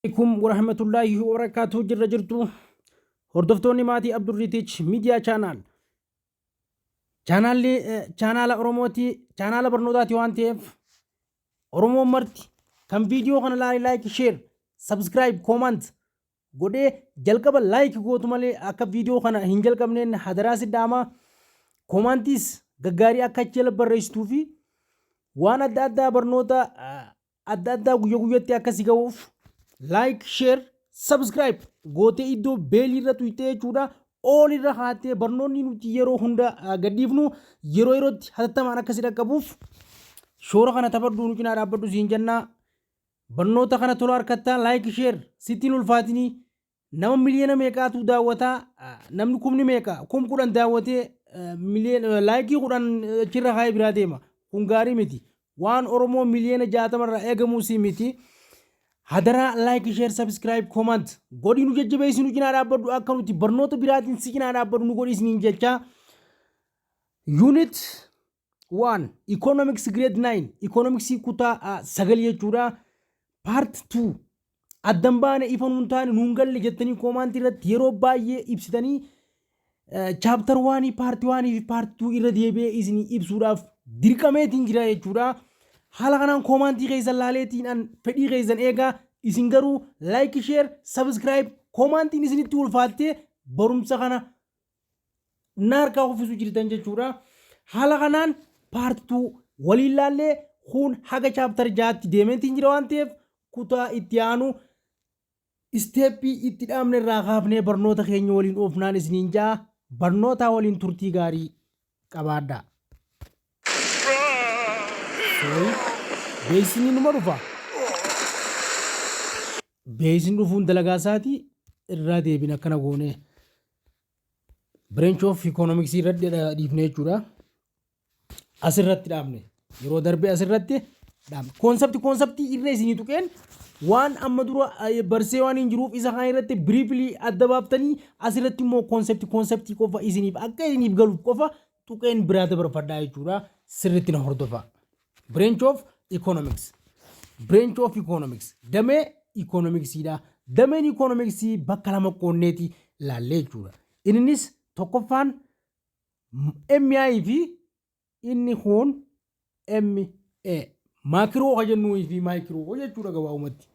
Alaikum warahmatullaahi wabarakaatuh. Jirra jirtu, hordoftoonni maatii Abdurriitich Miidiyaa Chaanaal. Chaanaalli chaanaala Oromooti, chaanaala barnootaati waan ta'eef Oromoon marti kan viidiyoo kana laali, like, share, subscribe, comment godhee jalqaba like gootu malee akka viidiyoo kana hin jalqabneen hadaraa si dhaama. Commentiis gaggaarii akka achi jala barreessituu fi waan adda addaa, barnoota adda addaa guyya guyyatti akka si ga'uuf like, share, subscribe gootee iddoo bellii irra tuyxee jechuudha. All irra kaatee barnoonni nuti yeroo hunda gadhiifnu yeroo yerootti hatattamaan akka si dhaqqabuuf shoora kana taphadhu, nu cinaa dhaabbadhu siin jennaa. Barnoota kana tola harkattaa, like, share sittiin ulfaatinii. Nama miliyoona meeqaatu daawwataa? Namni kumni meeqa, 10,000 daawwatee miliyoona likeii 10 achirra kaa'ee biraa deema. Kun gaarii miti. Waan Oromoo miliyoona 60 irraa eegamuu si miti. Hadaraa like, share, subscribe, comment godhii nu jajjabeessi, nu cinaa dhaabbadhu, akka nuti barnoota biraatiin si cinaa dhaabbadhu nu godhi isiniin jechaa. Unit 1, Economics Grade 9, Economics kutaa 9 jechuudha. Part 2 addan baane, ifa nuun taane, nuun galle jettanii commentii irratti yeroo baay'ee ibsitanii, chapter 1 part 1 fi part 2 irra deebi'ee isinii ibsuudhaaf dirqameetiin jira jechuudha. Haala kanaan commentii keessan laaleetiin an fedhii keessan eegaa, isin garuu like, share, subscribe, commentiin isinitti ulfaattee barumsa kana na harkaa uffisuu jirtan jechuudha. Haala kanaan part 2 waliin laallee, kun haga chapter 6tti deemeetiin jira waan ta'eef, kutaa itti aanu steppii itti dhaabne irraa kaafnee barnoota keenya waliin oofnaan isiniin ja'a. Barnootaa waliin turtii gaarii qabaadhaa. Sorry. Beeksisni numa dhufa. Beeksisni dhufuun dalagaa isaatii irraa deebin akkana goonee. Branch of Economics irratti dhiifne jechuudha. Asirratti dhaabne. Yeroo darbe asirratti dhaabne. Conceptii irra isinii tuqeen waan amma dura barsee waan hin jiruuf, isa kana irratti briefly adda baaftanii, asirratti immoo conceptii qofa isiniif akka isiniif galuuf qofa tuqeen biraa dabarfadhaa jechuudha. Sirriitti na hordofa. Branch of Economics. Branch of Economics. Damee Economicsiidha. Dameen Economicsii bakka lama qoonneeti laallee jechuudha. Innis tokkoffaan MI fi inni kun MA. Macro ka jennuu fi micro jechuudha gabaabumatti.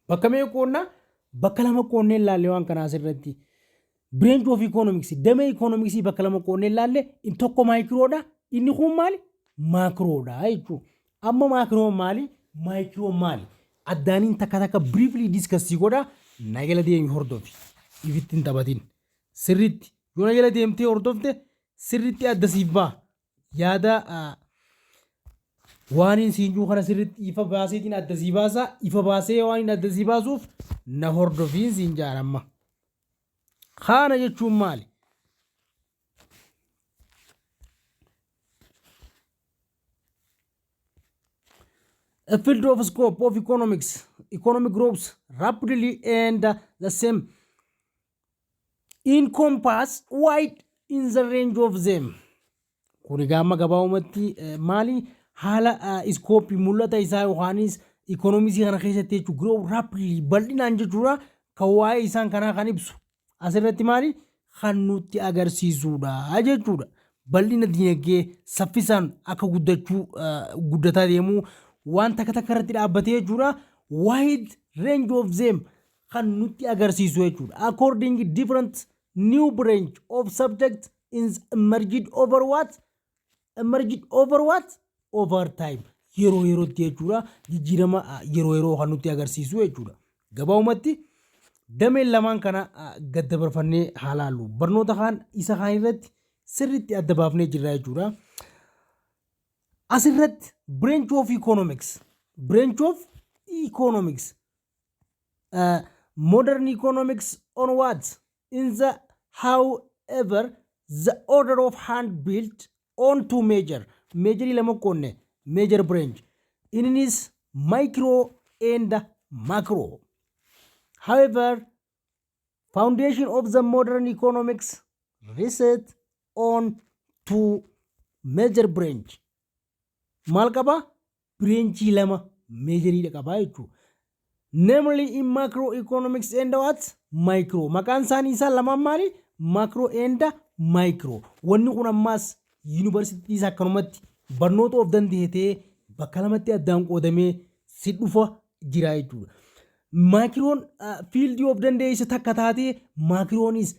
Bakka meeqa qoonnaa? Bakka lama qoonnee laallee waan kanaa asirratti. Branch of Economics, damee Economicsii bakka lama qoonnee laalle. Inni tokko microdha. Inni kun maali? Macrodha jechuudha. Amma macron maali? Micron maali? Addaaniin takka takka briefly discuss godha. Na jala deemi, hordofi. Ifitti hin taphatin. Sirriitti yoo na jala deemtee hordofte sirriitti adda siif ba'a. Yaada waan hin siinjuu kana sirriitti ifa baaseetiin adda sii baasa. Ifa baasee waan hin adda sii baasuuf na hordofiin siin jaan amma. Kana jechuun maali? A field of scope of economics, economic grows rapidly and the same encompass wide in the range of them. Kun egaa amma gabaabumatti maali? Haala scopeii mul'ata isaa yookaanis economicsii kana keessatti jechuun grow rapidly, bal'inaan jechuudha, kan waa'ee isaan kanaa kan ibsu. Asirratti maali? Kan nutti agarsiisudha jechuudha. Bal'ina dinagdee saffisaan akka guddachuu guddataa deemuu waan takka takka irratti dhaabbatee jechuudha. Wide range of them kan nutti agarsiisu jechuudha. According different new branch of subject is emerged over what? Emerged over what? Over time. Yeroo yerootti jechuudha. Jijjiirama yeroo yeroo kan nutti agarsiisu jechuudha. Gabaabumatti dameen lamaan kana gad dabarfannee haa laallu. Barnoota kaan isa kaan irratti sirriitti adda baafnee jirra jechuudha. Asirratti branch of economics. Branch of economics. Modern economics on what? In the however the order of hand built on two major. Majorii lama qoonne, major branch. Innis micro and macro. However, foundation of the modern economics reset on two major branch. Maal qaba? Branchii lama majoriidha qaba jechuudha. Namely in macroeconomics and what? Micro. Maqaan isaanii isaan lamaan maali? Macro and micro. Wanni kun ammaas yuunivarsiitii isaa akkanumatti barnoota of danda'e ta'ee bakka lamatti addaan qoodamee si dhufa jira jechuudha. Macroon fieldii of danda'e isa takka taatee, macroonis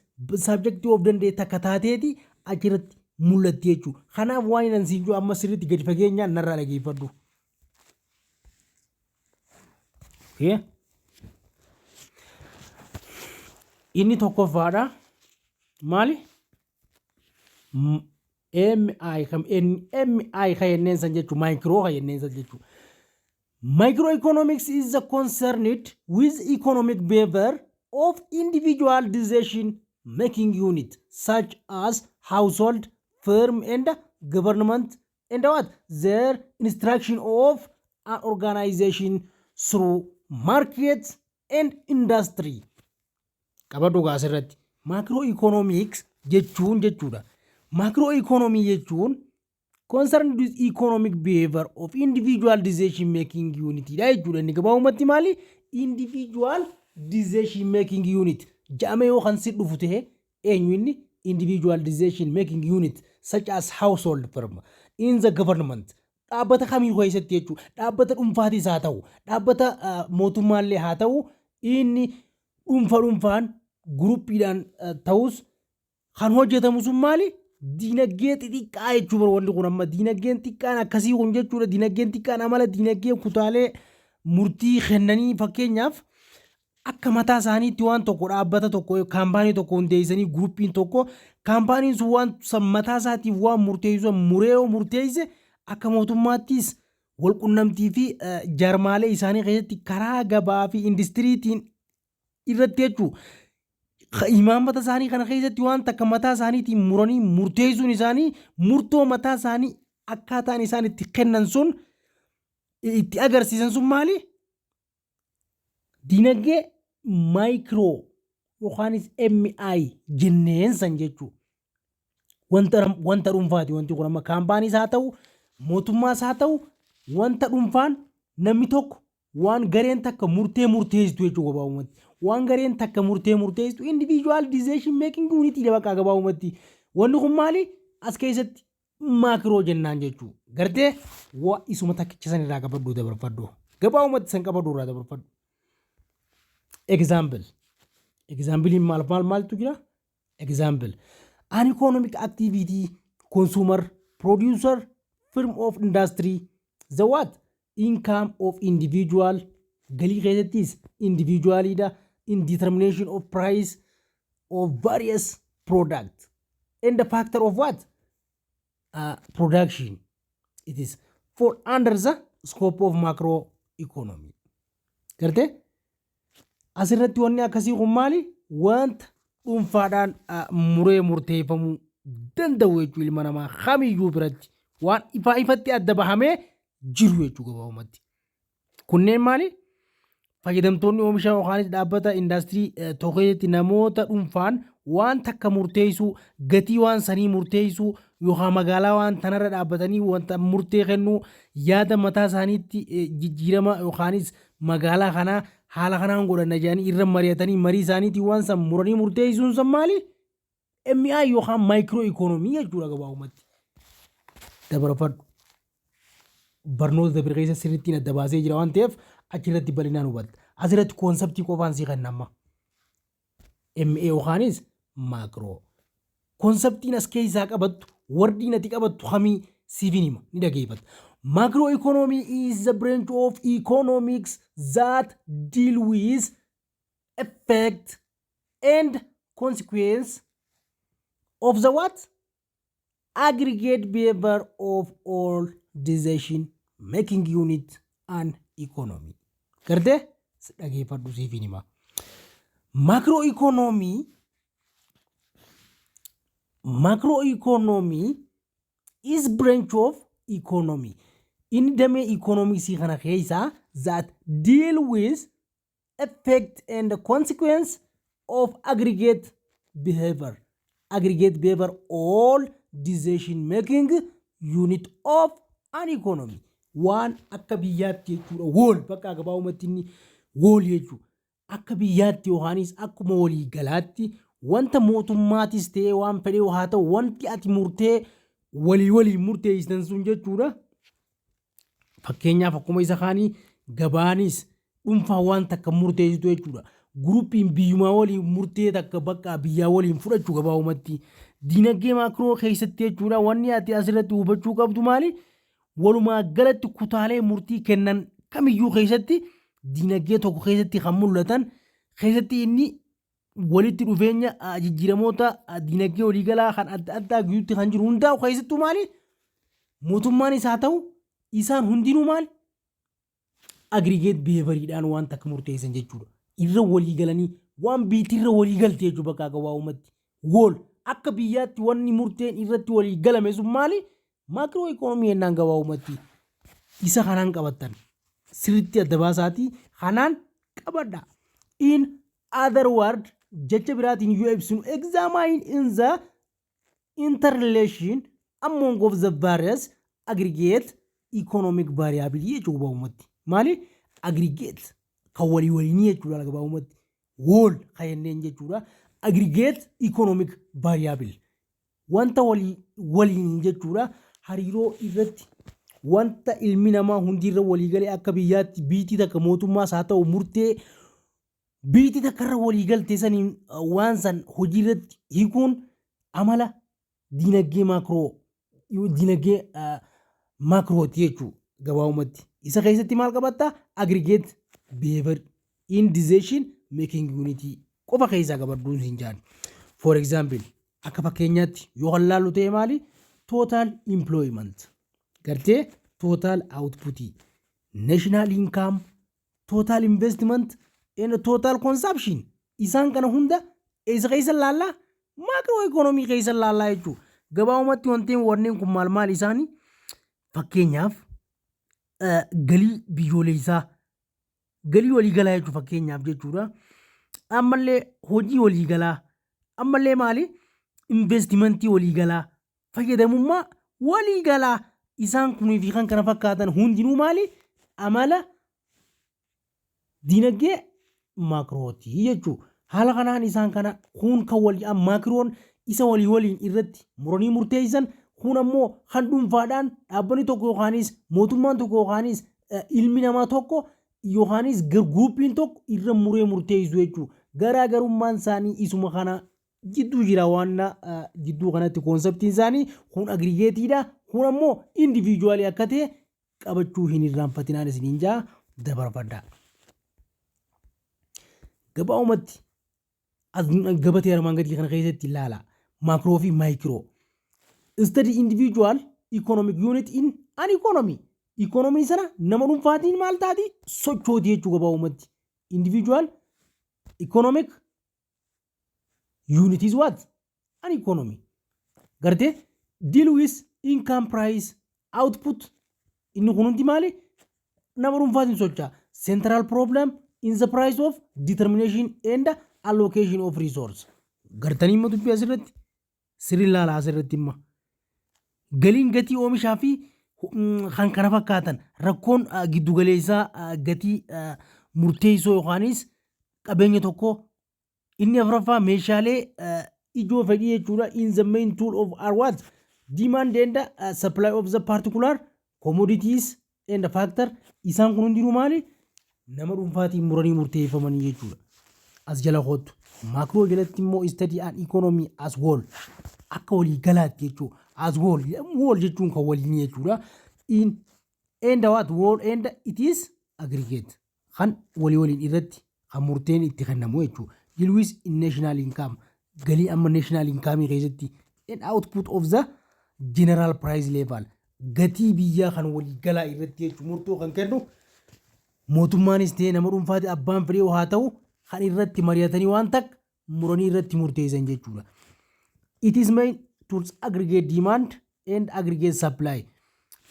subjectii of danda'e takka taateeti achirratti mul'atti jechuudha. Kanaaf waan inni siin jiru amma sirriitti gadi fageenyaan narraa dhageeffadhu. Okay. Inni tokkoffaadha. Maali? MI kam MI kan jenneen san jechuudha. Micro kan jenneen san jechuudha. Microeconomics is concerned with economic behavior of individual decision making unit such as household, firm and government and what their instruction of an organization through market and industry. Qabadhu gaa asirratti. Macroeconomics jechuun jechuudha. Macroeconomy jechuun concerned with economic behavior of individual decision making unit dha jechuudha. Inni gabaabumatti maali? Individual decision making unit jedhamee yoo kan si dhufu ta'e, eenyu inni? Individual decision making unit such as household, firm in the government, dhaabbata kamii keessatti jechuudha. Dhaabbata dhuunfaatis haa ta'u, dhaabbata mootummaallee haa ta'u, inni dhuunfa dhuunfaan groupiidhaan ta'us kan hojjetamu sun maali? Diinagdee xixiqqaa jechuu bara. Wanti kun amma diinagdeen xiqqaan akkasii kun jechuudha. Diinagdeen xiqqaan amala diinagdee kutaalee murtii kennanii, fakkeenyaaf akka mataa isaaniitti waan tokko, dhaabbata tokko, kaampaanii tokko hundeessanii, groupiin tokko, kaampaaniin sun waan san mataa isaatiif waan murteessu muree yoo murteesse, akka mootummaattis walqunnamtii fi jaarmaalee isaanii keessatti karaa gabaa fi industiriitiin irratti jechuu, imaammata isaanii kana keessatti waan takka mataa isaaniitiin muranii murteessuun isaanii, murtoo mataa isaanii akkaataan isaan itti kennan sun, itti agarsiisan sun maali? Dinagdee micro yookaanis MI jenneen san jechuudha. Wanta dhuunfaati wanti kun amma, kaampaaniis haa ta'u, mootummaas haa ta'u, wanta dhuunfaan namni tokko waan gareen takka murtee murteessitu jechuudha gabaabumatti. Waan gareen takka murtee murteessitu individual decision making unit dha bakka gabaabumatti. Wanni kun maali? As keessatti macro jennaan jechuudha. Gartee waa isuma takkicha san irraa qabadhu dabarfadhu. Gabaabumatti san qabadhu irraa dabarfadhu. Example. Exampleiin maal maal maaltu jira? Example. An economic activity, consumer, producer, firm of industry, the what? Income of individual, galii keessattis individualidha, in determination of price of various product and the factor of what? Production. It is for under the scope of macro economy. Gartee? Asirratti wanni akkasii kun maali? Wanta dhuunfaadhaan muree murteeffamuu danda'u jechuu, ilma namaa kamiyyuu biratti waan ifaa ifatti adda bahamee jiru jechuu gabaabumatti. Kunneen maali? Fayyadamtoonni oomisha yookaanis dhaabbata indaastirii tokko keessatti namoota dhuunfaan waan takka murteessuu, gatii waan sanii murteessuu, yookaan magaalaa waan tanarra dhaabbatanii wanta murtee kennuu, yaada mataa isaaniitti jijjiirama yookaanis magaalaa kanaa haala kanaan godhanna jedhanii irra mari'atanii, marii isaaniitiin waan san muranii murteessuun san maali? MI yookaan micro economy jechuudha gabaabumatti. Dabarfadhu. Barnoota dabre keessa sirriittiin adda baasee jira waan ta'eef achirratti bal'inaan hubatta. Asirratti conceptii qofaan sii kenna amma. MA yookaanis macro. Conceptiin as keessaa qabattu, wordiin ati qabattu kamii siifin hima, ni dhageeffatta. Macroeconomy is the branch of economics that deal with effect and consequence of the what? Aggregate behavior of all decision making unit and economy. Gartee, dhageeffadhu, siifin hima. Macroeconomy is branch of economy. Inni damee economicsii kana keessaa that deal with effect and consequence of aggregate behavior. Aggregate behavior all decision making unit of an economy. Waan akka biyyaatti jechuudha. Wall bakka gabaabumatti inni Whole jechuudha. Akka biyyaatti yookaanis akkuma walii galaatti wanta mootummaatis ta'ee waan fedhee haa ta'u, wanti ati murtee walii waliin murteessitan sun jechuudha. Fakkeenyaaf, akkuma isa kaanii gabaanis dhuunfaa waan takka murteessitu jechuudha. Groupiin biyyumaa waliin murtee takka bakka biyyaa waliin fudhachuu gabaabumatti. Dinagdee macro keessatti jechuudha, wanni ati asirratti hubachuu qabdu maali? Walumaa galatti kutaalee murtii kennan kamiyyuu keessatti, dinagdee tokko keessatti kan mul'atan keessatti, inni walitti dhufeenya jijjiiramoota dinagdee waliigalaa kan adda addaa gidduutti kan jiru hundaa'u keessattuu maali? Mootummaanis haa ta'u, isaan hundinuu maali? Aggregate behavioriidhaan waan takka murteessan jechuudha. Irra walii galanii waan biitirra walii galte jechuudha bakka gabaabumatti. Whole akka biyyaatti wanni murteen irratti walii galame sun maali? Macro economy jennaan gabaabumatti. Isa kanaan qabattan. Sirriitti adda baasaatii kanaan qabadha. In other word, jecha biraatiin yoo ibsinu, examine in the interrelation among of the various aggregate economic variable jechuudha gabaabumatti. Maali? Aggregate kan walii waliinii jechuudha gabaabumatti. Whole kan jenneen jechuudha. Aggregate economic variable wanta walii waliin jechuudha. Hariiroo irratti wanta ilmi namaa hundirra walii galee akka biyyaatti biitii takka mootummaas haa ta'u, murtee biitii takka irra walii galtee saniin waan san hojii irratti hiikuun amala dinagdee macro, dinagdee macrooti jechuudha gabaabumatti. Isa keessatti maal qabatta? Aggregate behavior in decision making unit qofa keessaa qabadhuun hin jaan. For example, akka fakkeenyaatti yoo kan laallu ta'e maali? Total employment, gartee total output, national income, total investment and total consumption, isaan kana hunda eessa keessa laallaa? Macro economy keessa laallaa jechuudha. Gabaabumatti wanteen warreen kun maal maal isaanii? Fakkeenyaaf, galii biyyoolessaa, galii waliigalaa jechuudha fakkeenyaaf jechuudha. Ammallee hojii waliigalaa, ammallee maali? Investimentii waliigalaa, fayyadamummaa waliigalaa, isaan kunii fi kan kana fakkaatan hundinuu maali? Amala dinagdee macrootii jechuudha. Haala kanaan isaan kana kun kan walii macroon isa walii waliin irratti muranii murteessan, kun ammoo kan dhuunfaadhaan dhaabbanni tokko yookaanis mootummaan tokko yookaanis ilmi namaa tokko yookaanis groupiin tokko irra muree murteessu jechuudha. Garaagarummaan isaanii isuma kana jidduu jira. Waan jidduu kanatti conceptiin isaanii kun aggregateiidha, kun ammoo individualii akka ta'e qabachuu hin irraanfatinaan isiniin jaa dabarfadha. Gabaabumatti gabatee armaan gadii kana keessatti ilaala. Macro fi micro. Study individual economic unit in an economy. Economy sana nama dhuunfaatiin maal taati? Sochooti jechuu gabaabumatti. Individual economic unit is what? An economy. Gartee deal with income, price, output, inni kun hundi maali? Nama dhuunfaatiin socho'a. Central problem in the price of determination and allocation of resource. Gartanii immoo dubbii asirratti sirri ilaala. Asirratti immoo galiin gatii oomishaa fi kan kana fakkaatan, rakkoon giddugaleessaa gatii murteessoo yookaanis qabeenya tokko. Inni afuraffaa meeshaalee ijoo fedhii jechuudha. In the main tool of are what? Demand and supply of the particular commodities and factor. Isaan kun hundinuu maali? Nama dhuunfaatiin muranii murteeffamanii jechuudha. As jala kootu. Macro jalatti immoo study an economy as whole, akka walii galaatti jechuudha. As whole, whole jechuun kan waliin jechuudha. In and what? Whole and it is aggregate, kan walii waliin irratti kan murteen itti kennamu jechuudha. Deal with in national income, galii amma national income keessatti, and output of the general price level, gatii biyyaa kan walii galaa irratti jechuudha. Murtoo kan kennu mootummaanis ta'e nama dhuunfaati, abbaan fedhee haa ta'u, kan irratti mari'atanii waan takka muranii irratti murteessan jechuudha. It is main tools aggregate demand and aggregate supply.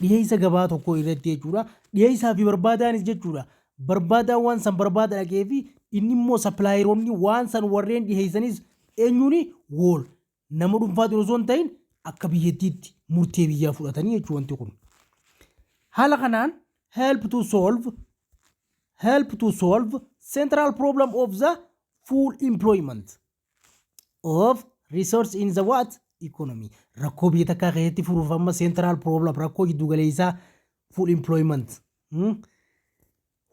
Dhiyeessa gabaa tokko irratti jechuudha. Dhiyeessaa fi barbaadaanis jechuudha. Barbaadaan waan san barbaada dhaqee fi inni immoo supplieroonni waan san warreen dhiyeessanis eenyuuni? Whole nama dhuunfaatu osoo hin ta'in akka biyyattiitti murtee biyyaa fudhatanii jechuudha wanti kun. Haala kanaan help to solve Central problem of the full employment of resource in the what? Economy. Rakkoo biyya takkaa keessatti furuuf amma central problem, rakkoo jiddu galeessaa, full employment.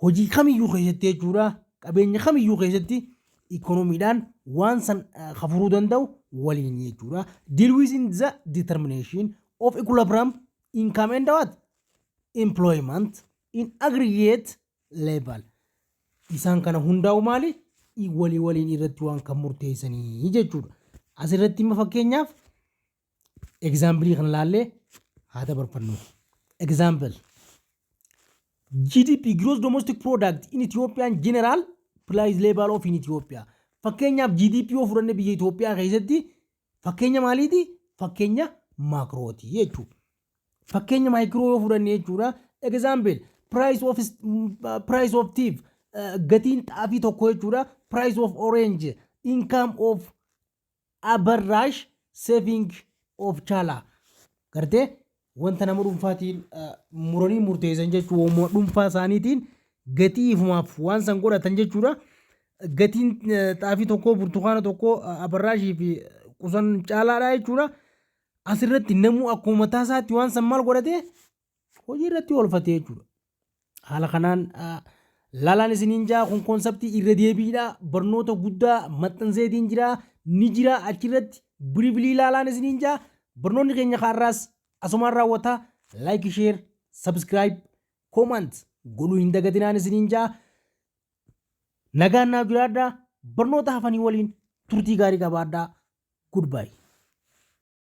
Hojii kamiyyuu keessatti jechuudha, qabeenya kamiyyuu keessatti ikoonomiidhaan waan san furuu danda'u waliin jechuudha. Deal with in the determination of equilibrium income and what? Employment in aggregate level. Isaan kana hundaa'u maali? Walii waliin irratti waan kan murteessanii jechuudha. Asirratti immoo fakkeenyaaf example kana laallee haa dabarfannu. Example, GDP, gross domestic product, in Ethiopian general price level of in Ethiopia. Fakkeenyaaf GDP yoo fudhanne biyya Itoophiyaa keessatti fakkeenya maaliiti? Fakkeenya macrooti jechuudha. Fakkeenya micro yoo fudhanne jechuudha. Example, price of teff, gatiin xaafii tokko jechuudha. Price of orange, income of Abarraash, saving of Chala. Gartee wanta nama dhuunfaatiin muranii murteessan jechuudha. Dhuunfaa isaaniitiin gatii ifumaaf waan san godhatan jechuudha. Gatiin xaafii tokkoo, burtukaana tokkoo, Abarraashii fi qusan Caalaadha jechuudha. Asirratti namuu akkuma mataa isaatti waan san maal godhate, hojii irratti oolfate jechuudha. Haala kanaan laalaan isiniin jaa. Kun conceptii irra deebiidha. Barnoota guddaa maxxanseetiin jira, ni jira, achirratti briefly laalaan isiniin jaa. Barnoonni keenya kaarraas asumaan raawwata. Like, share, subscribe, comment godhuu hin dagatinaan isiniin jaa. Nagaan naaf jiraadhaa. Barnoota hafanii waliin turtii gaarii qabaadhaa. Goodbye.